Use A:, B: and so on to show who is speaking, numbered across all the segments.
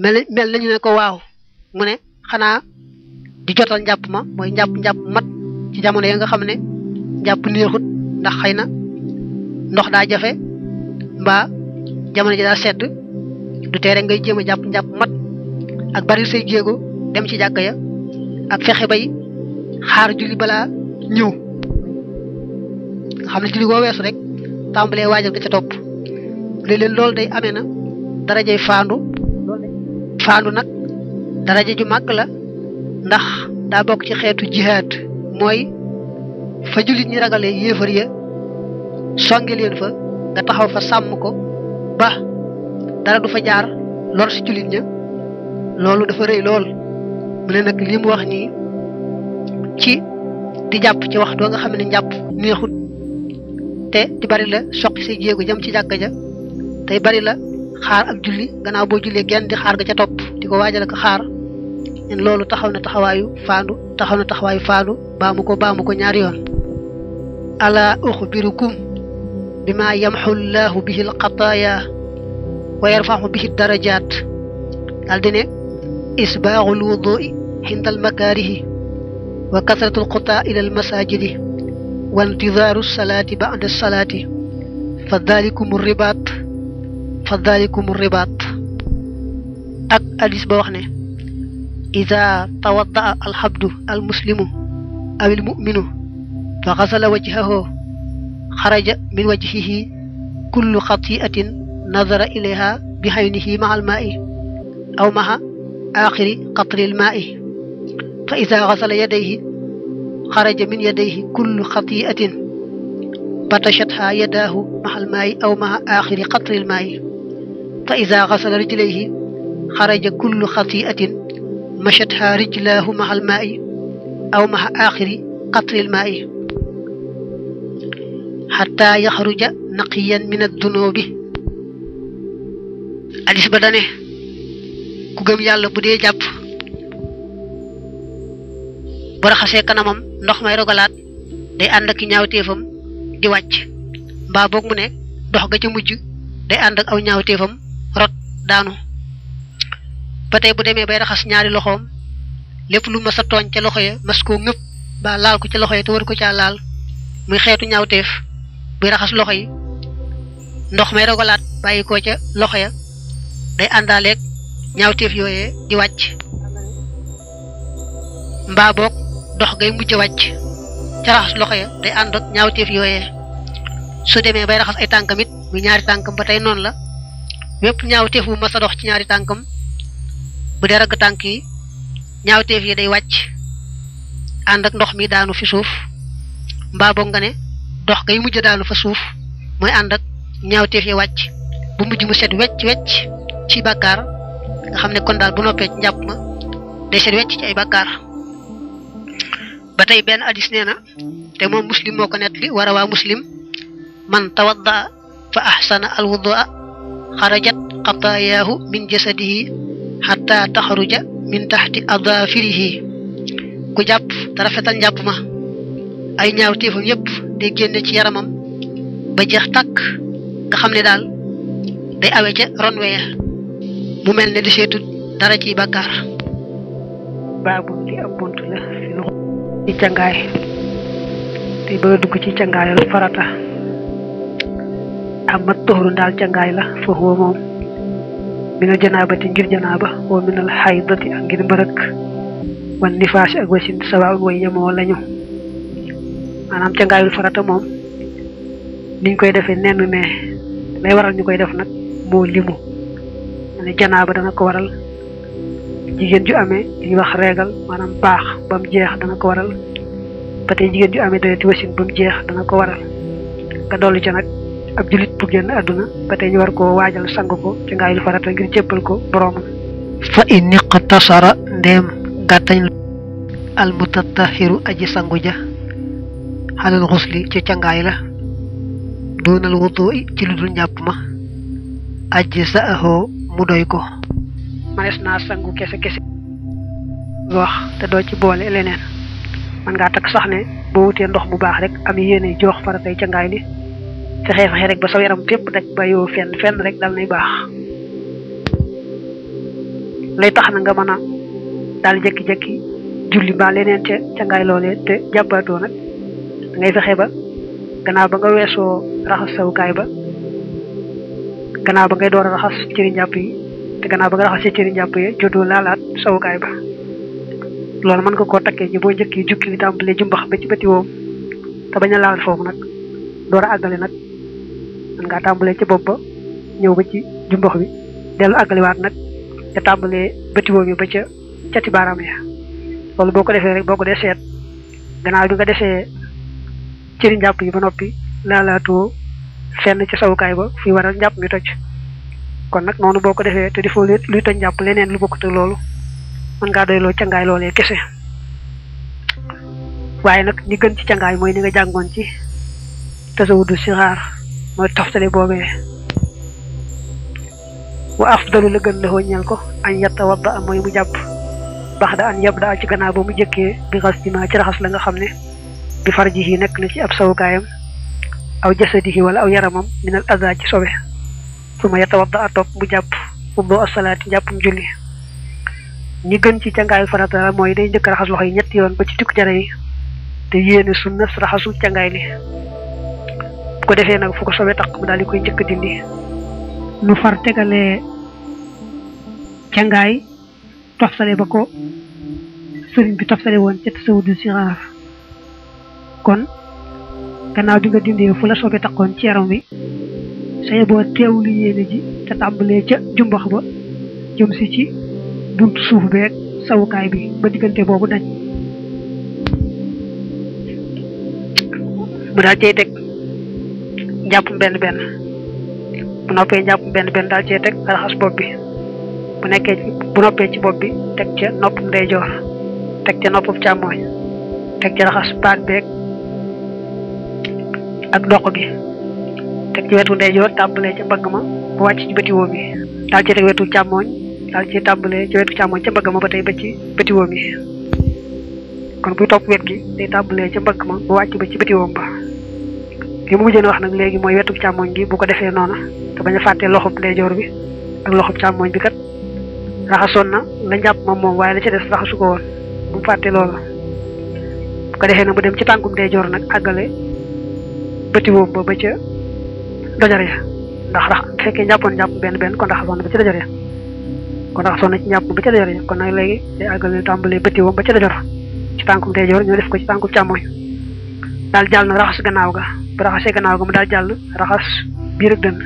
A: mel nañu ne ko waaw mu ne xanaa di jotal njàpp ma mooy njàpp mat ci jamono ya nga xam ne njàpp neexut ndax xëy na ndox daa jafe mbaa jamono ji daa sedd du tee rek ngay jéem a njàpp mat ak bari say jéego dem ci jàkka ya ak fexe bay xaar julli balaa ñëw nga xam ne julli boo weesu rek tàmbalee waajal ga ca topp léeg-léeg loolu day amee na darajay faandu nag daraja ju màgg la ndax daa bokk ci xeetu jihaad mooy fa jullit ñi ragalee yéefar ya songe leen fa nga taxaw fa sàmm ko ba dara du fa jaar lor si jullit ña loolu dafa rëy lool mu ne nag li mu wax nii ci di jàpp ci waxtu nga xam ne njàpp neexut te di bari la soqi say jéego jëm ci jàkka ja tey bari la xaar ak julli gannaaw boo jullee genn di xaar ga ca topp di ko waajal ak xaar en loolu taxaw na taxawaayu faandu baamu ko ñaari yoon ala uxbirukum bima yamxu llahu bihi alxataaya wa yarfaxu bihi darajaat daal di ne isbaaxu lwudui xinda almakaarihi wa kasratu alxutaa ila almasajidi wa intidaaru salaati bada salaati fa dalikum ribaat ak hadis ba wax ne ida tawaddaa alxabdu almuslimu aw almuminu fa xasala wajhahu xaraja min wajhihi kullu xatiatin nadara ilayha bi xaynihi maca almaai aw maca axiri qatri almaai fa ida xasala yadayhi xaraja min yadayhi kullu xatiatin batashatha yadaahu maca almaai aw maca axiri qatri almaai fa ida xasala rijlayhi xaraja kullu xatiatin mashatha rijlaahu maca almaai aw maca axiri qatri almaai xataa yaxruja naqiyan min addunubi hadis ba dane ku gëm yàlla bu dee jàpp bu raxasee kanamam ndox may rogalaat day ànd ak ñaawteefam di wàcc mbaa boog mu ne dox ga ca mujj day ànd ak aw ñaawteefam rot daanu ba tey bu demee bay raxas ñaari loxoom lépp lu mas a tooñ ca loxo ya mas koo ngëpp ba laal ko ca loxo ya te war ko caa laal muy xeetu ñaawteef buy raxas loxo yi ndox may rogalaat bàyyi ko ca loxo ya day àndaaleeg ñaawteef yooyee di wàcc mbaa boog dox ngay mujj wàcc ca raxas loxo ya day ànd ak ñaawteef yooyee su demee bay raxas ay tànkam it muy ñaari tànkam ba tey noonu la wépp ñaawteef bu mas a dox ci ñaari tànkam bu dee ragg tànk yi ñaawteef yi day wàcc ànd ak ndox mi daanu fi suuf mbaa boog nga ne dox ngay mujj daanu fa suuf mooy ànd ak ñaawteef yi wàcc bu mujj mu set wecc ci bàkkaar nga xam ne kon daal bu noppee ci njàpp ma day set wecc ci ay bàkkaar ba tey benn hadis nee na te moom muslim moo ko nettali war a waa muslim man tawaddaa fa ahsana alwudua xarajat xataayaahu min jasadihi xatta taxaruja min taxti adaafirihi ku jàpp te rafetal njàpp ma ay ñaawteefam yépp day génne ci yaramam ba jeex tàkk nga xam ne daal day awe ca ron weya mu mel ne di seetu dara ci bàkkaar baabu li ab bunt la ci cangaay te bëgg a dugg ci cangaayal farata ama toxru daal cangaay la foofu moom minal janaabati ngir janaaba wa minal xaydati ak ngir mbërëk wan nifaas ak wasin sawaawun way yemoo lañu maanaam cangaayul farata moom niñ koy defee nenn ne lay waral ñu koy def nag moo limu ne janaaba dana ko waral jigéen ju amee li wax reegal maanaam baax ba mu jeex dana ko waral ba tey jigéen ju amee deret wasin ba mu jeex dana ko waral nga dolli ca nag ab julit bu génn àdduna ba tey ñu war koo waajal sang ko ci ngaayul farata ngir jébbal ko boroomam fa in iqtasara ndéem gàttañ al mutatahiru aji sangu ja xalal xusli ci cangaay la doonal wudu ci lu dul njàpp ma aji sa ahoo mu doy ko manes naa sangu kese wax te doo ci boole leneen man ngaa takk sax ne boo wutee ndox mu baax rek am yéene joox faratay cangaay li fexe rek ba sa yaram fépp daj ba yow fenn rek dal nay baax lay tax na nga mën a daal jekki-jekki julli mbaa leneen ca ngaay loolee te jàppaatoo nag da ngay fexe ba gannaaw ba nga weesoo raxas sawukaay ba gannaaw ba ngay door a raxas cëri njàpp yi te gannaaw ba nga raxasee cëri njàpp yi jotoo laalaat sawukaay ba loolu mën nga koo takkee ci boo njëkki jukki li tàmbalee jumbax ba ci bëti woom te bañ a laal foofu nag door a àggale nag mën ngaa tàmbalee ci bopp ba ñëw ba ci jumbax bi dellu àggaliwaat nag te tàmbalee bëti woom yi ba ca cati baaraam ya loolu boo ko defee rek boo ko dee seet gannaaw bi nga defee cëri njàpp yi ba noppi laalaatoo fenn ci sawukaay ba fi waral njàpp mi toj kon nag noonu boo ko defee te defoo luy toj njàpp leneen lu bokkut ak loolu mën ngaa doyloo cangaay loolee kese waaye nag ñi gën ci cangaay mooy ni nga jàngoon ci tasawudu sixaar mooy toftale boobee wa afdalu la gën la ñeel ko an yatawadda am mooy mu jàpp baxda an yabda ci gannaaw ba mu jëkkee bi xas ci ci raxas la nga xam ne bi farjihi nekk na ci ab sawukaayam aw jasadihi wala aw yaramam minal aza ci sobe su ma yatawadda a topp mu jàpp wuddoo asalaati njàppum julli ñi gën ci cangaayu farata la mooy day njëkk raxas loxo yi ñetti yoon ba ci tikku jara yi te yéene sunna raxasu cangaay li bu ko defee nag fu ko sobe tax mu daal di koy njëkk dindi nu far tegalee cangaay toftale ba ko sëriñ bi toftale woon ca tasawudu sixaar kon gannaaw bi nga dindee fu la sobe taxoon ci yaram wi saye boo teewlu yéene ji te tàmbalee ca jumbax ba jëm si ci buntu suuf beeg sawukaay bi ba diggante boobu dañ mu daal cey teg njàppum benn bu noppee njàppum benn daal cey teg raxas bopp bi bu noppee ci bopp bi teg ca noppum ndeyjoor teg ca noppum càmmooñ teg ca raxas baat beeg ak doq gi teg ci wetu ndeyjoor tàmbalee ca mbagg ma bu wàcc ci bëti woom yi daal cey teg wetu càmmooñ daal ci tàmbalee ci wetu càmmoñ ca mbagg ma ba tey ba ci bëti woom yi kon buy topp wet gi day tàmbalee ca mbagg ma bu wàcc ba ci bëti woom ba li mu mujjee wax nag léegi mooy wetu càmmoñ gi bu ko defee noona te bañ a fàttee loxob ndeyjoor bi ak loxob càmmoñ bi kat raxasoon na la njàpp moom waaye la ci des raxasu ko woon bu mu fàttee loolu bu ko defee nag mu dem ci tànkum ndeyjoor nag àggale bëti woom ba ca dojar ya ndax bu fekkee njàppoon njàpp benn kon raxasoon na ba ci dojar ya kon raxasoon na ci njàpp ba ca dojor ya kon nag léegi day àggale tàmbalee bëti woom ba ca dojor ci tànkum ndeyjoor ñoo def ko ci tànkum càmmoñ daal jàll na raxas gannaaw ga bu raxasee gannaaw ga mu daal jàll raxas biir ak dënn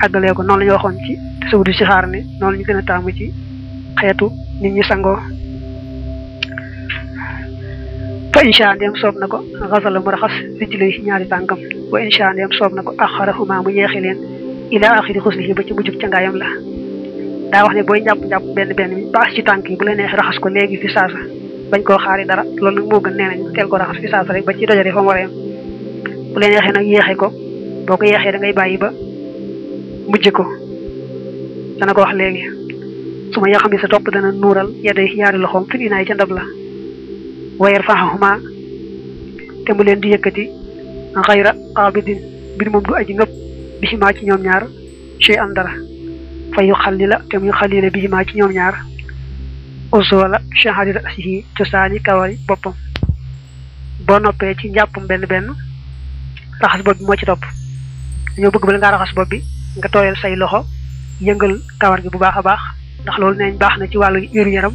A: àggalee ko noonu la ñu waxoon ci tasawudu sixaar ne noonu la ñu gën a taamu ci xeetu nit ñi sangoo fa insha ndem soob na ko xasala mu raxas rijlay ñaari tànkam wa insha ndem soob na ko axarahuma mu yeexi leen ila axiri xuslihi ba ci mujjub cangaayam la daa wax ne booy njàpp benn bi baas ci tànk yi bu la neex raxas ko léegi fi saasa bañ koo xaari dara loolu nag moo gën nee nañ teel ko raxas fi saasa rek ba ci dojore fa mu waree bu la neexee nag yéexee ko boo ko yeexee da ngay bàyyi ba mujj ko dana ko wax léegi su ma yoo xam ne sa topp dana nuural yedday ñaari loxoom fi inaay ca ndab la wayar faxahuma te mu leen di yëkkati xayra qabidin mbir moom du aji ngëpp bisimaa ci ñoom ñaar ci am dara fa yu xalli la te muy xallile bisimaa ci ñoom ñaar usola shahari rasihi cosaani kawari boppam boo noppee ci njàppum benn raxas bopp bi moo ci topp dañoo bëgg bala ngaa raxas bopp bi nga tooyal say loxo yëngal kawar gi bu baax a baax ndax loolu neñ baax na ci wàllu wéru yaram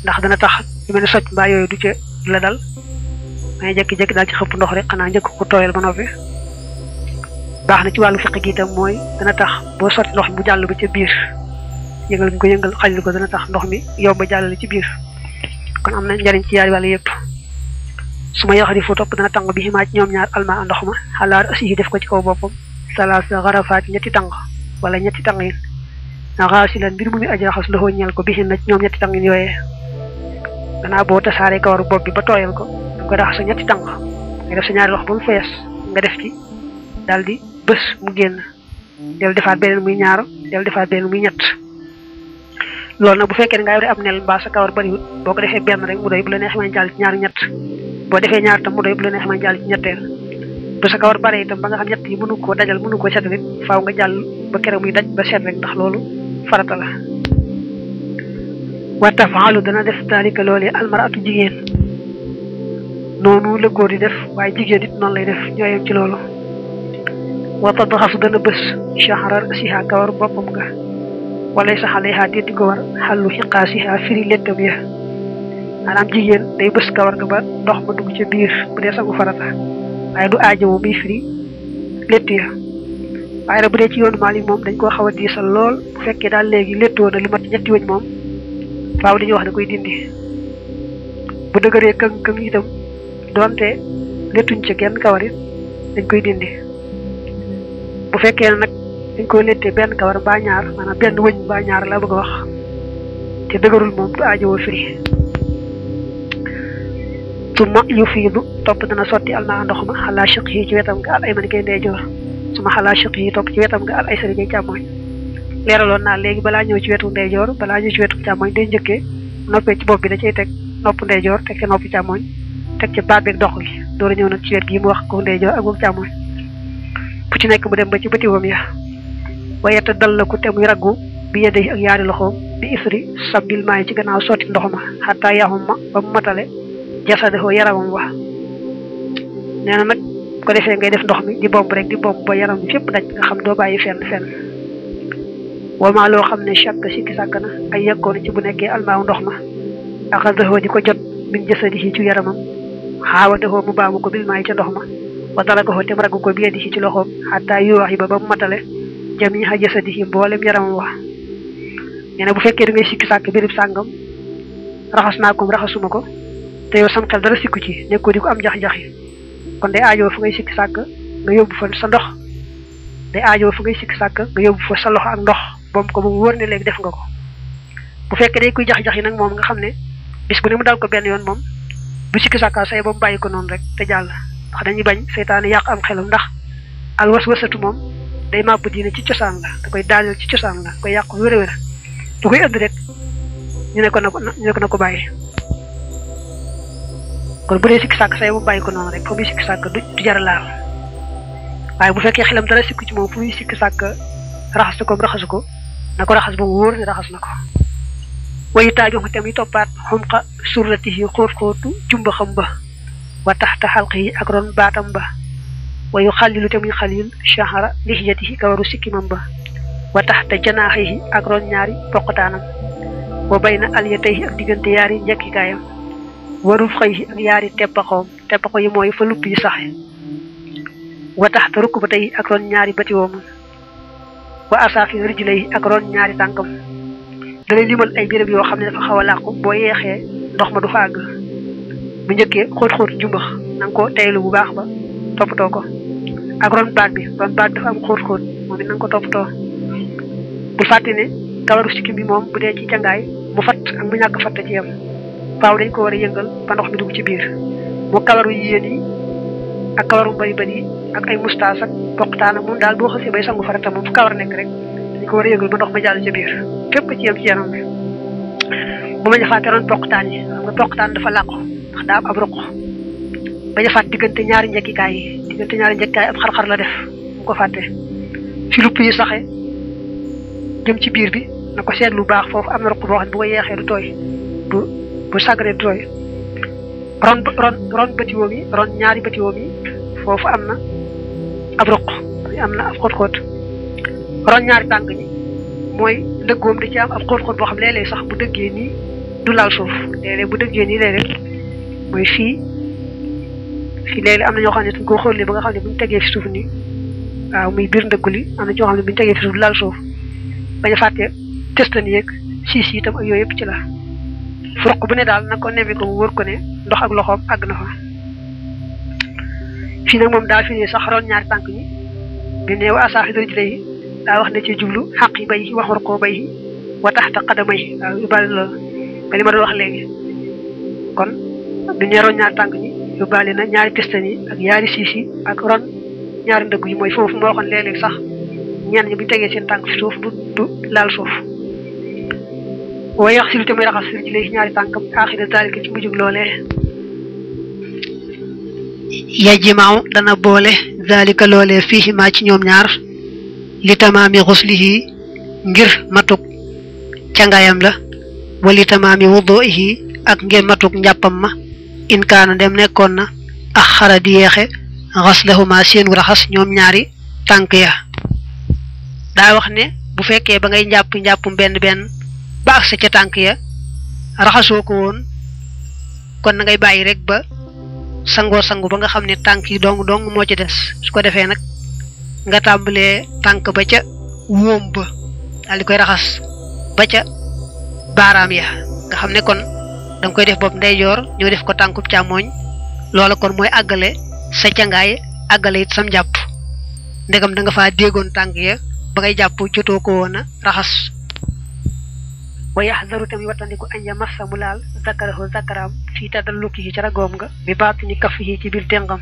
A: ndax dana tax yu mel ne socc mbaa yooyu du ca la dal may jekki-jekki daal ci xëpp ndox rek xanaa njëkk ko tooyal ba noppi baax na ci wàllu fiq gi itam mooy dana tax boo sotti ndox mi bu jàll ba ca biir yëngal bi ko yëngal xalil ko dana tax ndox mi yomb a jàllale ci biir kon am na njariñ ci yaari wàll yëpp su ma yoo xam ne fu topp dana tàng bi ximaa ci ñoom ñaar alma ndox ma xalaat aussi def ko ci kaw boppam salaasa xarafaat ñetti tàng wala ñetti tàng yin na xaasilan mbir mu muy aji raxas loxo ñeel ko bixin na ci ñoom ñetti tàng yin yooyee gannaaw boo tasaaree kawaru bopp bi ba tooyal ko da nga koy raxas sa ñetti tàng nga def sa ñaari loxo ba mu fees nga def ci daal di bës mu génn del defaat beneen muy ñaar del defaat beneen muy ñett loolu nag bu fekkee ne nga yore ab nel mbaa sa kawar bariwut boo ko defee benn rek mu doy bu la neexee mën jàll ci ñaar ñett boo defee ñaar tam mu doy bu la neexee mën jàll ci ñetteel bu sa kawar bare itam ba nga xam ñett yi mënu koo dajal mënu koo set rek faaw nga jàll ba keroog muy daj ba set rek ndax loolu farata la wa tafaalu dana def dalika loolee almaratu jigéen noonu la góor di def waaye jigéen it noonu lay def ñooyam ci loolu wa tadxasu dana bës shahrar siha kawar boppam nga walay sa xale yaa di ko war xàllu xiqaasiha firi lettam ya maanaam jigéen day bës kawar nga ba ndox ma dugg ca biir bu dee sangu farata waaye du aajowu muy firi lett ya waaye nag bu dee ci yoonu Maalik moom dañ koo xaw a diisal lool bu fekkee daal léegi lettoo na lu mat ñetti wëñ moom faaw dañuy wax da koy dindi bu dëgëree këng itam doonte lettuñ ca genn kawar it dañ koy dindi bu fekkee nag dañ koy lettee benn kawar mbaa ñaar maanaam benn wëñ mbaa ñaar la bëgg a wax te dëgërul moom du aajowoo firi suma yu fiidu topp dana sotti almaa ndox ma xalaa chiq yi ci wetam nga al ay mani koy ndeyjoor suma xalaa chiq yi topp ci wetam nga al ay sari kay càmmooñ leeraloon naa léegi balaa ñëw ci wetu ndeyjoor balaa ñëw ci wetu càmmooñ day njëkkee noppee ci bopp bi da cay teg nopp ndeyjoor teg ca noppi càmmooñ teg ca baat beeg dox gi door a ñëw nag ci wet gi mu wax ko ndeyjoor ak boog càmmooñ bu ci nekk mu dem ba ci bëti wam ya wayeta dal la ku te muy raggu bi yedde ak yaari loxoom bi isri sabbil maay ci gannaaw sotti ndox ma xataa yaxum ma ba mu matale jasadexoo yaramam wax nee na nag ko defee ngay def ndox mi di bomb rek di bomb ba yaram bi fépp daj nga xam doo bàyyi fenn wamaa loo xam ne chaque sikki sàkk na ay yekkoon ci bu nekkee almaaw ndox ma axadexoo di ko jot min jasadihi ci yaramam xaawa dexoo mu baamu ko bil maay ca ndox ma wa dalakoxoo tem raggu ko bi yeddihi ci loxoom xataa yuwax yi ba mu matale jamiha jasadihi mboolem yaramam wax nee na bu fekkee da ngay sikki sàkk birib sàngam raxas naa ko raxasuma ko te yow sam xel dara sikku ci nekkoo di ko am jax-jax yi kon day aajoo fu ngay sikki sàkk nga yóbbu fa sa ndox day aajoo fu ngay sikki sàkk nga yóbbu fa sa loxo ak ndox boom ko ba mu wóor ne léegi def nga ko bu fekkee day kuy jax-jax yi nag moom nga xam ne bis bu ne mu dal ko benn yoon moom bu sikki sàkka say ba mu bàyyi ko noonu rek te jàll ndax dañuy bañ seytaane yàq am xelam ndax al waswasatu moom day màbb diine ci cosaan la da koy daaneel ci cosaan la koy yàq wér du koy ënd rek ñu ne ko na ko bàyyi kon bu dee sikki sàkk say bu bàyyi ko noonu rek fu muy sikki sàkk du jar a laal waaye bu fekkee xelam dara sikku ci moom fu muy sikki sàkk raxasu ko na ko raxas ba mu wóor ne raxas na ko wayu taaju te muy toppaat xumqa surratihi xóot-xóotu jumba xam ba wa taxta xalqi yi ak ron baatam ba wayu xalilu te muy xalil shahara lihiyatihi kawaru sikkimam ba wa taxta janaaxihi ak ron ñaari poqataanam wa bayna alyatayhi ak diggante yaari njekkikaayam waruf xëy ak yaari teppaxo yi mooy fa lupp yi saxe wa taxta rukk ba tey ak ron ñaari batiwoomam wa asaafi rijlay ak ron ñaari tànkam da lay limal ay béréb yoo xam ne dafa xaw a làqu boo yeexee ndox ma du fa àgg bu njëkkee xóot-xóot jumbax na nga ko teylu bu baax ba toppatoo ko ak ron baat bi dafa am xóot-xóot moom it na nga ko toppatoo bul fàtte ne kawaru sikkim bi moom bu dee ci cangaay mu fatt ak mu ñàkk fatt ci yam faaw dañ ko war a yëngal ba ndox mi dugg ci biir moo kawaru yéen yi ak kawaru bari yi ak ay mustaas ak poqtaan ak moom daal boo xasee bay sangu farata moom fu kawar nekk rek dañ ko war a yëngal ba ndox ma jàll ci biir fépp ci yam ci yaram bi bu ma fàtte ron poqtaan yi xam nga poqtaan dafa làqu ndax daa am ab ruq bañ a fàtte diggante ñaari njekkikaay ab xar-xar la def mu ko fàtte fi lupp yi saxe jëm ci biir bi na ko seetlu bu baax foofu am na ruq boo xam ne bu ko yeexee du tooy bu sàggaree du tooy ron bëtiwoom yi ron ñaari bëtiwoom yi foofu am na ab ruq am na ab xóot-xóot ron ñaari tànk ñi mooy dëggoom da ci am ab xóot-xóot boo xam léeg-léeg sax bu dëggee nii du laal suuf léeg-léeg bu dëggee nii léeg-léeg mooy fii léeg-léeg am na ñoo xam ne dañ koo xóotlee ba nga xam ne bu ñu tegee fi suuf nii waaw muy biir ndëggu li am na ñoo xam ne bu ñu tegee fi suuf du laal suuf bañ a fàtte testan yeeg siis yi itam ak yooyu yëpp ci la furuq bu ne daal na ko nemmi ko mu wër ko ne ndox ak loxoom àgg na fa fii nag moom daal fi ne sax ron ñaari tànk ñi bi ne wa asaafi rijlay yi daa wax ne ci jublu xaq yi bay wax war koo bay wa taxta qadamay waaw yóbbaale loolu ba li ma doon wax léegi kon bi ne ron ñaari tànk ñi yóbbaale na ñaari testan yi ak ñaari siis yi ak ron ñaari ndëgg yi mooy foofu moo waxoon léeg-léeg sax ñenn ñi bu ñu tegee seen tànk fi suuf du laal suuf waaye yax si lu te muy raxas rijlay ñaari tànkam aaxira zaalika ci mujjug loolee yajmaaw dana boole zaalika loolee fii maa ci ñoom ñaar li tamaami xuslihi ngir matuk cangaayam la wali tamaami wuduihi ak ngir matuk njàppam ma in kaana dem nekkoon na ak xara di yeexe xaslahuma seenu raxas ñoom ñaari tànk ya daa wax ne bu fekkee ba ngay njàppum benn ba ak sa ca tànk ya raxasoo ko woon kon na ngay bàyyi rek ba sangu ba nga xam ne tànk yi dong moo ci des su ko defee nag nga tàmbalee tànk ba ca wóom ba daal di koy raxas ba ca baaraam ya nga xam ne kon danga koy def bopp ndeyjoor ñoo def ko tànkub càmmooñ loola kon mooy àggale sa cangaay àggale it sam jàpp ndegam da nga faa déggoon tànk ya ba ngay jàpp jotoo ko woon a raxas wa yaxdaru tamit wattandiku añ ya massa mu laal zakarahu zakaraam fii tadalluki yi ci ragoom nga bi baatini kaf yi ci biir téngam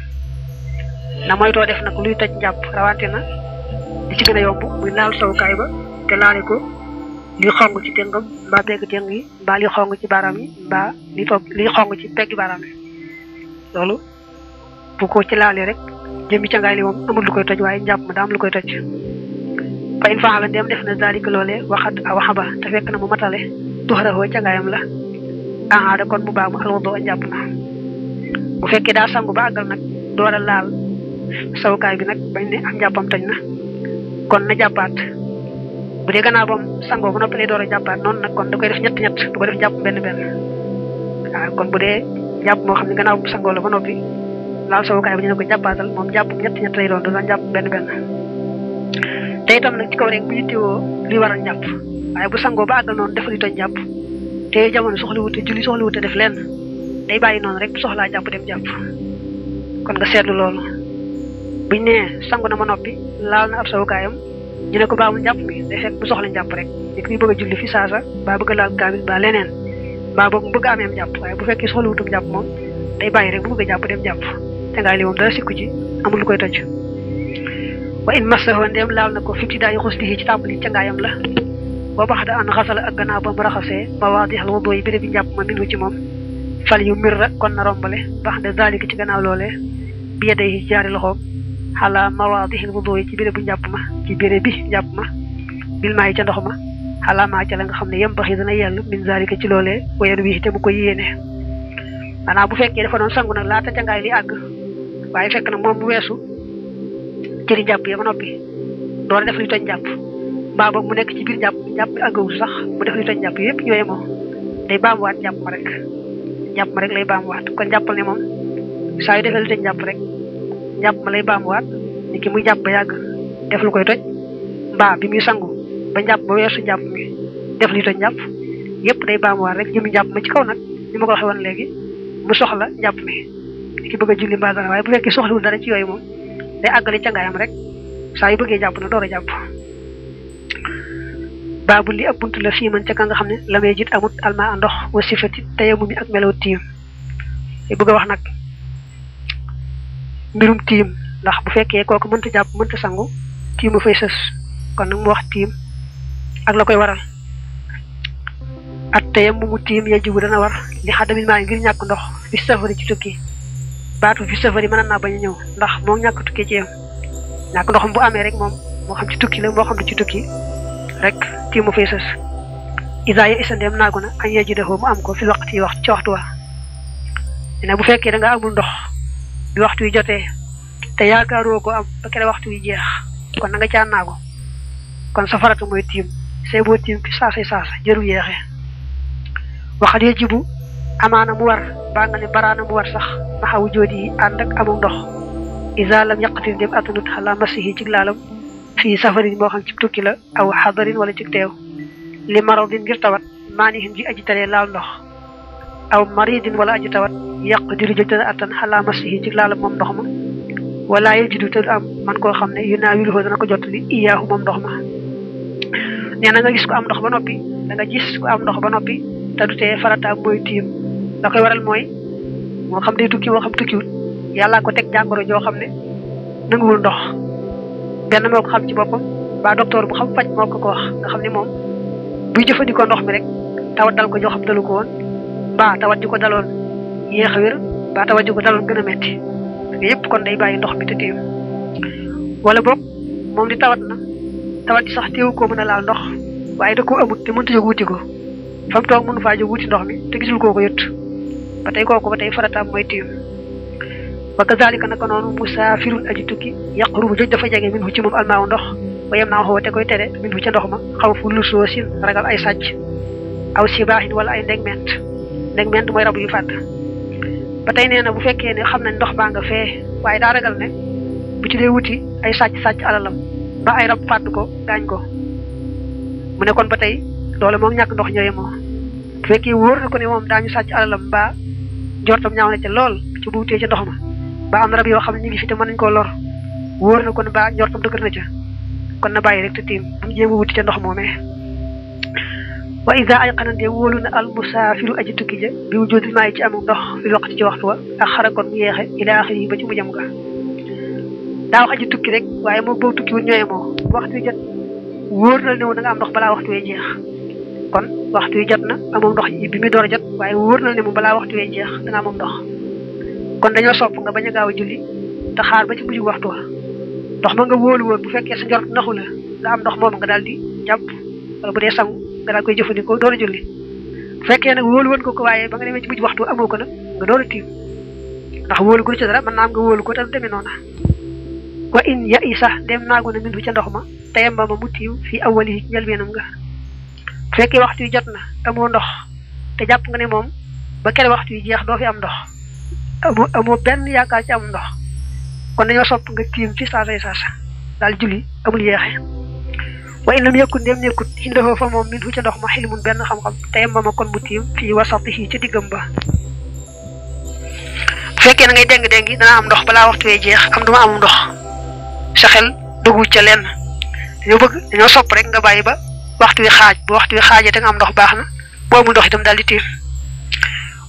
A: na moytoo def nag luy toj njàpp rawante na di ci gën a yomb muy laal sawukaay ba te laale ko li xong ci téngam mbaa pegg téng yi mbaa li xong ci baaraam yi mbaa li xong ci pegg baaraam yi loolu bu ko ci laalee rek jëmmi cangaay li moom amul lu koy toj waaye njàpp ma daa am lu koy toj fa in faala ndem def na zalika loolee waxaba te fekk na mu matale tuxarahoo cangaayam la aada kon mu baamu alwado a njàpp na bu fekkee daa sangu ba àggal nag door a laal sawukaay bi nag bañ ne am njàppam toj na kon na jàppaat bu dee gannaaw bam sangoo ba noppi lay door a jàppaat noonu nag kon da koy def ñett du ko def jàpp benn waaw kon bu dee jàpp moo xam ne gannaaw bu sangoo la ba noppi laal sawukaay bi ñu ne ko jàppaatal moom jàpp ñett lay doon du doon jàpp benn te itam nag ci kaw rek bu yittewoo li war a jàpp waaye bu sangoo ba àggal noonu def li toj jàpp te jamono soxlawute julli soxlawute def lenn day bàyyi noonu rek bu soxlaa jàpp dem jàpp kon nga seetlu loolu buñ nee sangu na ma noppi laal na ab sawukaayam ñu ne ko baamul jàpp mi day fekk bu soxla jàpp rek nit ñi bëgg a julli fi saasa baa bëgg a laal kaamil ba leneen baa boog mu bëgg a ameem jàpp waaye bu fekkee soxlawutum jàpp moom day bàyyi rek bu bëgg a jàpp dem jàpp te ngaay li moom dara sikku ci amul lu koy toj wa in massahu ndem laal na ko fifti daayu xuslihi ci tàmbali ca ngaayam la boo bax da an xasala ak gannaaw ba mu raxasee mawaadixal wudu yi béréb bi njàpp ma minu ci moom fal yu mirra kon na rombale bax da zalika ci gannaaw loolee bi yedey ci jaari loxoom xala mawaadixil wudu yi ci béréb bu njàpp ma ci béréb bi njàpp ma bil maa yi ca ndox ma xala maa ca la nga xam ne yem baxi dana yell min zalika ci loolee wayen wi te mu ko yéene maanaam bu fekkee dafa doon sangu nag laata ca ngaay li àgg waaye fekk na moom bu weesu cëri jàpp ya ba noppi door def li toj jàpp mbaa boog mu nekk ci biir jàpp àggawul sax mu def li toj jàpp yëpp ñooye moom day baamuwaat jàpp ma rek lay baamuwaat kon jàppal ne moom saa yu defee li toj jàpp rek jàpp ma lay baamuwaat ni ki muy jàpp ba yàgg def lu koy toj mbaa bi muy sangu ba jàpp ba weesu jàpp mi def li toj jàpp yëpp day baamuwaat rek jëmi jàpp ma ci kaw nag ni ma ko waxee woon léegi mu soxla jàpp mi ni ki bëgg a julli mbaa dara waaye bu fekkee soxlawul dara ci yooyu moom day àggale ca ngaayam rek saa yu bëggee jàpp na door a jàpp baabu li ab bunt la fii man ca ka nga xam ne la may jit amut alma a ndox wa sifati tayamu mi ak melaw tiim te bëgg a wax nag mbirum tiim ndax bu fekkee kooku mënta jàpp mënta sangu tiimu fay sës kon nag mu wax tiim ak la koy waral at tayamu mu tiim ya jibu dana war li xadamil maa ngir ñàkk ndox fi safari ci tukki baatu fi safari mën naa bañ a ñëw ndax moo ñàkk tukki ci yam ñàkk ndoxam bu amee rek moom moo xam ci tukki la moo xam ne ci tukki rek tiimu fay sës isa ya isa ndeem naagu na añ yeji defoo mu am ko fi waxtu yi wax ci waxtu wa ne bu fekkee da nga amul ndox bi waxtu yi jotee te yaakaaroo ko am ba kere waxtu yi jeex kon na nga caa naagu kon sa farata mooy tiim see boo tiim fi saasa jërul yeexee waxat ya jibu amaana mu war baa nga ne baraana mu war sax maxawu joodi yi ànd ak amul ndox isa lam yaqatil dem atanut xalaa masihi ci laalam fii safarin moo xam ci tukki la aw xadarin wala ci teew li maradin ngir tawat maanihin ji aji talee laal ndox aw maridin wala aji tawat yàq diru jël dana attan xalaa masihi ci laalam moom ndox ma wala yajidu te du am man koo xam ne yu naa wiluhoo dana ko jot li iyaahu moom ndox ma nee na nga gis ko am ndox ba noppi da nga gis ko am ndox ba noppi te du tee farataam mooy tiim la koy waral mooy moo xam day tukki moo xam tukkiwut yàllaa ko teg jàngoro joo xam ne nanguwul ndox benn moo ko xam ci boppam ba docteur bu xam faj moo ko wax nga xam ne moom buy jëfandikoo ndox mi rek tawat dal ko joo xam dalu ko woon ba tawat ji ko daloon yéex a wér ba tawat ji ko daloon gën a metti yëpp kon day bàyyi ndox mi te tiim wala boog moom di tawat na tawat ji sax teewu koo mën a laal ndox waaye da koo amut te mënta jóg wuti ko fam toog mënu faa jóg wuti ndox mi te gisul kooku yët ba tey kooku ba tey farataam mooy tiim wa kazalika naka noonu musaafirun aji tukki yaqrubu joj dafa jege minhu ci moom almaaw ndox wa yem naa xoo te koy tere minhu ca ndox ma xaw fu lusoosin ragal ay sàcc aw sibaahin wala ay ndegment mooy rab yu fàdd ba tey nee na bu fekkee ne xam nañ ndox baa nga fee waaye daa ragal ne bu ci dee wuti ay sàcc alalam ba ay rab fàdd ko gaañ ko mu ne kon ba tey loolu moom ñàkk ndox ñëwee moo bu fekkee wóor na ko ne moom daañu sàcc alalam ba jortam ñaaw na ca lool ci bu wutee ca ndox ma ba am na rab yoo xam ne ñu ngi fi te mën nañ koo lor wóor na ko ne ba njortam dëgër na ca kon na bàyyi rek te tiim bu ñu jéem a wuti ca ndox moomee wa ida ay xanante wóolu na al musaafiru aji tukki ja bi wu jóodil maa yi ci amul ndox fi waqti ci waxtu wa ak xara kon mu yeexe ila axiri yi ba ci mujjam ga daa wax aji tukki rek waaye moom boo tukki wul ñooye moo waxtu wi jot wóor na ne da nga am ndox balaa waxtu wee jeex kon waxtu wi jot na amoon ndox bi muy door a jot waaye wóor na ne moom balaa waxtu wee jeex da nga amoon ndox kon dañoo sopp nga bañ a gaaw a julli te xaar ba ci mujj waxtu wa ndox ma nga wóolu woon bu fekkee sa njort naxu la nga am ndox moom nga daal di jàpp wala bu dee sangu nga daal koy jëfandikoo door a julli bu fekkee nag wóolu woon ko waaye ba nga demee ci mujj waxtu amoo ko nag nga door a tiim ndax wóolu gu ci dara mën naa am nga wóolu ko te demee noona wa in ya i sax dem naagu na minhu ca ndox ma tayam ba ma mu tiim fii awwali ci njëlbeenam nga bu fekkee waxtu yi jot na amoo ndox te jàpp nga ne moom ba kere waxtu yi jeex doo fi am ndox amoo benn yaakaar ci am ndox kon dañoo sopp nga tiim fi saasay saasa daal julli amul yeexe wa in lam yakun dem nekkut indahoo fa moom minhu ca ndox ma xilmun benn xam-xam tayam ba ma kon mu tiim fii wasatihi ca diggam ba bu fekkee na ngay déng-déngi dana am ndox balaa waxtu wee jeex am duma amul ndox sa xel duggu ca lenn dañoo sopp rek nga bàyyi ba waxtu wi xaaj bu waxtu wi xaajee te nga am ndox baax na boo amul ndox itam daal di tiim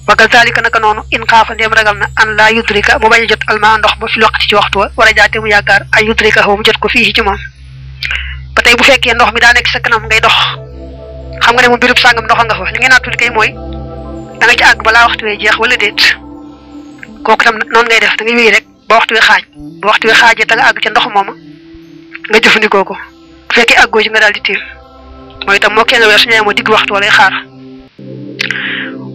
A: wa kazalika naka noonu in xaafa ndéem ragal na an laa yudrika mu bañ a jot almaa ndox ma fi waqti ci waxtu wa war a jaate mu yaakaar ay yudrika xaw mu jot ko fii ci moom ba tey bu fekkee ndox mi daa nekk sa kanam ngay dox xam nga ne moom birub sàngam ndox nga fa li ngay naatuli kay mooy da nga ci àgg balaa waxtu wee jeex wala déet kooku tam noonu ngay def da ngay wéy rek ba waxtu wi xaaj ba waxtu wi xaajee te nga àgg ca ndox mooma nga jëfandikoo ko bu fekkee àggoo ci nga daal di tiim mooy itam moo kee nga weer su ñëwee moo digg waxtu wala xaar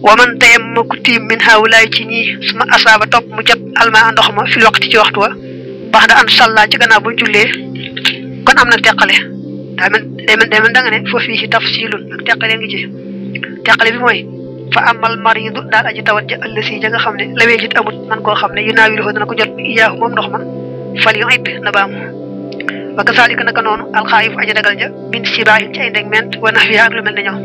A: wa man tayam ma ku tiim min haawulaay ci ñii suma asaaba topp mu jot almaa ndox ma fil waqti ci waxtu wa baax da an sàllaa ci gannaaw ba jullee kon am na teqale day mel da nga ne foofu ci tafsilun ak teqale ngi ci teqale bi mooy fa amal maridu daal aji tawat ja ëllësi ja nga xam ne lawee jit amut man koo xam ne yu naawilu dana ko jot bi iyaahu moom ndox ma fal yu it na baamu wa kasaalika naka noonu alxaayif aji dagal ja min sibaahin ci ay ndegment wa naxwiha ak lu mel ne ñoom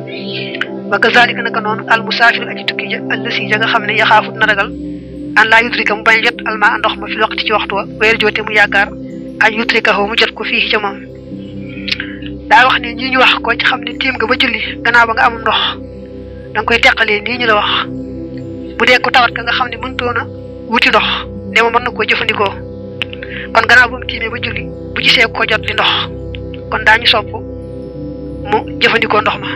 A: wa kazalika naka noonu al musaafir aji tukki ja allasi ja nga xam ne yaxaafut na ragal an laa yudrika mu bañ a jot almaa ndox ma fi waqti ci waxtu wa weer joote mu yaakaar an yudrikahu mu jot ko fii ca moom daa wax ne ñi ñu wax ko ci xam ne tiim nga ba julli gannaaw ba nga amul ndox da nga koy teqalee nii ñu la wax bu dee ko tawat ka nga xam ne mënutoon a wuti ndox ne ma mën na koo jëfandikoo kon gannaaw ba mu tiimee ba julli bu gisee ko jot li ndox kon daañu sopp mu jëfandikoo ndox ma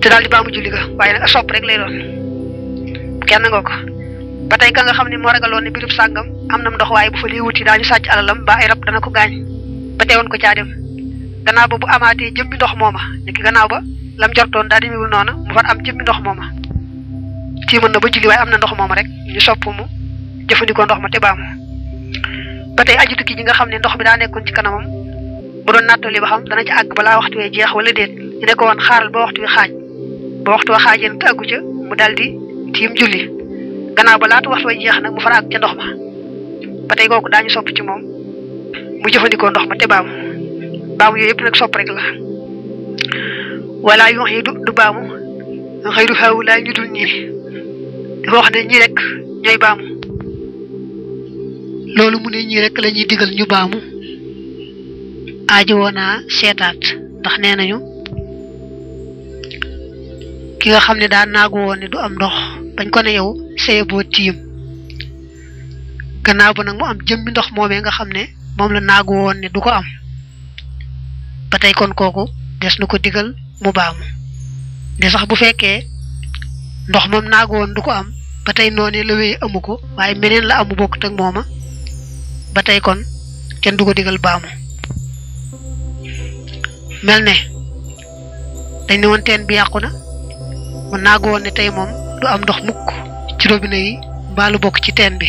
A: te daal di baamu julli ga waaye nag a sopp rek lay doon kenn nga ko ba tey ka nga xam ne moo ragaloon ne birub sàngam am na ndox waaye bu fa lii wuti daañu sàcc alalam ba ay rab dana ko gaañ ba teewoon ko caa dem gannaaw ba bu amaatee jëmmi ndox mooma niki gannaaw ba lam jortoon daa demewul noona mu far am jëmmi ndox mooma tiimoon na ba julli waaye am na ndox mooma rek ñu sopp mu jëfandikoo ndox ma te baamu ba tey aji tukki ji nga xam ne ndox mi daa nekkoon ci kanamam bu doon nattali ba xam dana ci àgg balaa waxtu wee jeex wala déet ñu ne ko woon xaaral ba waxtu wi xaaj ba waxtu wa xaajeen te àggu ca mu daal di tiim julli gannaaw ba laatu waxtu way jeex nag mu far àgg ca ndox ma ba tey kooku daañu sopp ci moom mu jëfandikoo ndox ma te baamu yooyu yëpp nag sopp rek la wala yu yi du baamu xëyru xawu laa ñu dul ñii dafa wax ne ñii rek ñooy baamu loolu mu ne ñii rek la ñuy digal ñu baamu aajo woonaa seetaat ndax nee nañu ki nga xam ne daa naagu woon ne du am ndox bañ ko ne yow saye boo tiim gannaaw ba nag mu am jëmmi ndox moomee nga xam ne moom la naagu woon ne du ko am ba tey kon kooku des na ko digal mu baamu de sax bu fekkee ndox moom naagu woon du ko am ba tey noonee la wéy amu ko waaye meneen la amu bokkut ak mooma ba tey kon kenn du ko digal baamu mel ne dañ ne woon teen bi yàqu na mu naagu woon ne tey moom du am ndox mukk ci robinet yi mbaa lu bokk ci teen bi.